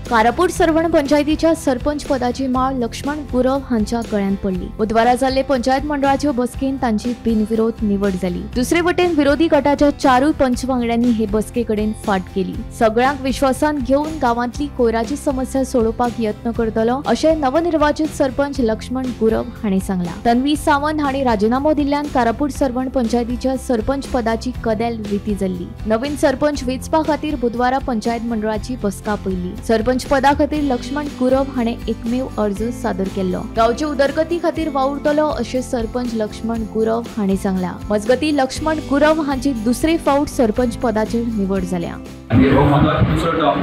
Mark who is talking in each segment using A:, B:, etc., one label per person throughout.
A: कारापूर सर्वण पंचायतीच्या सरपंच पदाची माळ लक्ष्मण गुरव हांच्या गळ्यांत पडली. बुधवारा जाल्ले पंचायत मंडळाचे बसकेन तांची बिनविरोध निवड जाली. दुसरे वटेन विरोधी गटाच्या चारूय पंच वांगड्यांनी हे बसके कडेन फाट केली. सगळ्यांक विश्वासांत घेवन गांवांतली कोयराची समस्या सोडोवपाक यत्न करतलो अशें नवनिर्वाचित सरपंच लक्ष्मण गुरव हांणी सांगला. तन्वी सावंत हांणी राजिनामो दिल्ल्यान कारापूर सर्वण पंचायतीच्या सरपंच पदाची कदेल रिती जाल्ली. नवीन सरपंच वेंचपा खातीर बुधवारा पंचायत मंडळाची बसका पयली. सरपंच पदा खातीर लक्ष्मण गुरव हाणे एकमेव अर्ज सादर केल्लो. गांवचे उदरगती खातीर वावुरतलो अशें सरपंच लक्ष्मण गुरव हांणी सांगला. मजगती लक्ष्मण गुरव हांची दुसरे फावट सरपंच पदाचेर निवड जाल्या.
B: आनी हो म्हजो दुसरो टर्म.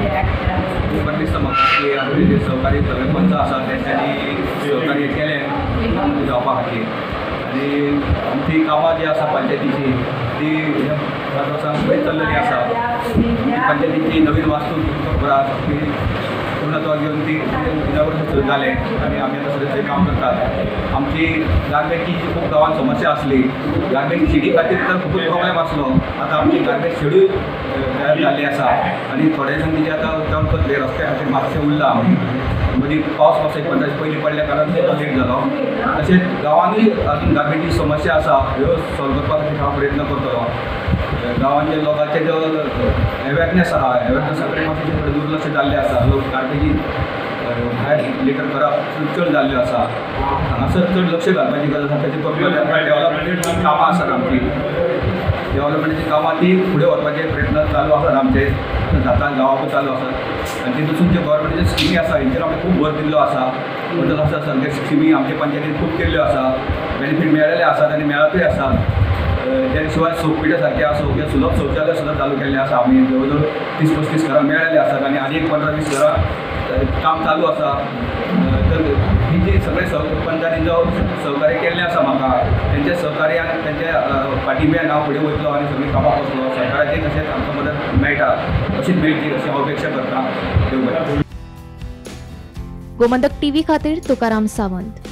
B: बरें दिसता म्हाका की आमचे जे सहकारी सगळे पंच आसा तेंच्यांनी सहकार्य केलें जावपा खातीर. आनी आमची कामां जी आसा पंचायतीची ती ह्या 5 वर्सां बरी चल्लेली आसा. पंचायतीची नवीन वास्तू तुमकां खबर आसा की पूर्णत्वाक घेवन ती इनॉग्रेशन सुरू जालें आनी आमी आतां सद्या थंय काम करतात. आमची गार्बेजची खूब गांवांत समस्या आसली. गार्बेज शेडी खातीर तर खुबूच प्रोब्लेम आसलो. आतां आमची गार्बेज शेडूय तयार जाल्ली आसा आनी थोडे जाण तिचे आतां काम करतले. रस्त्या खातीर मातशें उरलां. मदीं पावस मातसो 1-15 दीस पयलीं पडल्या कारणान तो लेट जालो. तशेंच गांवांनूय अजून गार्बेजची समस्या आसा, ह्यो सॉल्व करपा खातीर हांव प्रयत्न करतलो. गांवांचे लोकांचे जो अवेरनेस आसा, अवेरनेसा कडेन मातशें थोडें दुर्लक्ष जाल्लें आसा. लोक गार्बेजी भायर लिटर करप चड जाल्ल्यो आसा. हांगासर चड लक्ष घालपाची गरज आसा. ताचे बरोबर डेव्हलपमेंटाची कामां आसात. आमची डेव्हलपमेंटाची कामां ती फुडें व्हरपाचे प्रयत्न चालू आसात आमचे, जाता गांवांकूय चालू आसात. आनी तितून जे गव्हर्मेंटाच्यो स्किमी आसा हेंचेर आमी खूब भर दिल्लो आसा. बदल आसा सारके स्किमी आमचे पंचायतीन खूब केल्ल्यो आसा, बेनिफीट मेळिल्ले आसात आनी मेळतूय आसात. त्या शिवाय सोपपिठा सारखे आसूं किंवा सुलभ शौचालय सुद्दां चालू केल्लें आसा. आमी जवळ जवळ 30-35 घरां मेळिल्लीं आसात आनी आनी एक 15-20 घरां काम चालू आसा. तर ही जी सगळे पंचांनी जो सहकार्य केल्लें आसा म्हाका, तेंच्या सहकार्यान तेंच्या फाटिंब्यान हांव फुडें वयतलो आनी सगळीं कामां करतलो. सरकाराचें तशेंच आमकां मदत मेळटा अशीच मेळची अशी हांव अपेक्षा करता. देव बरें.
A: गोमंतक टीव्ही खातीर तुकाराम सावंत.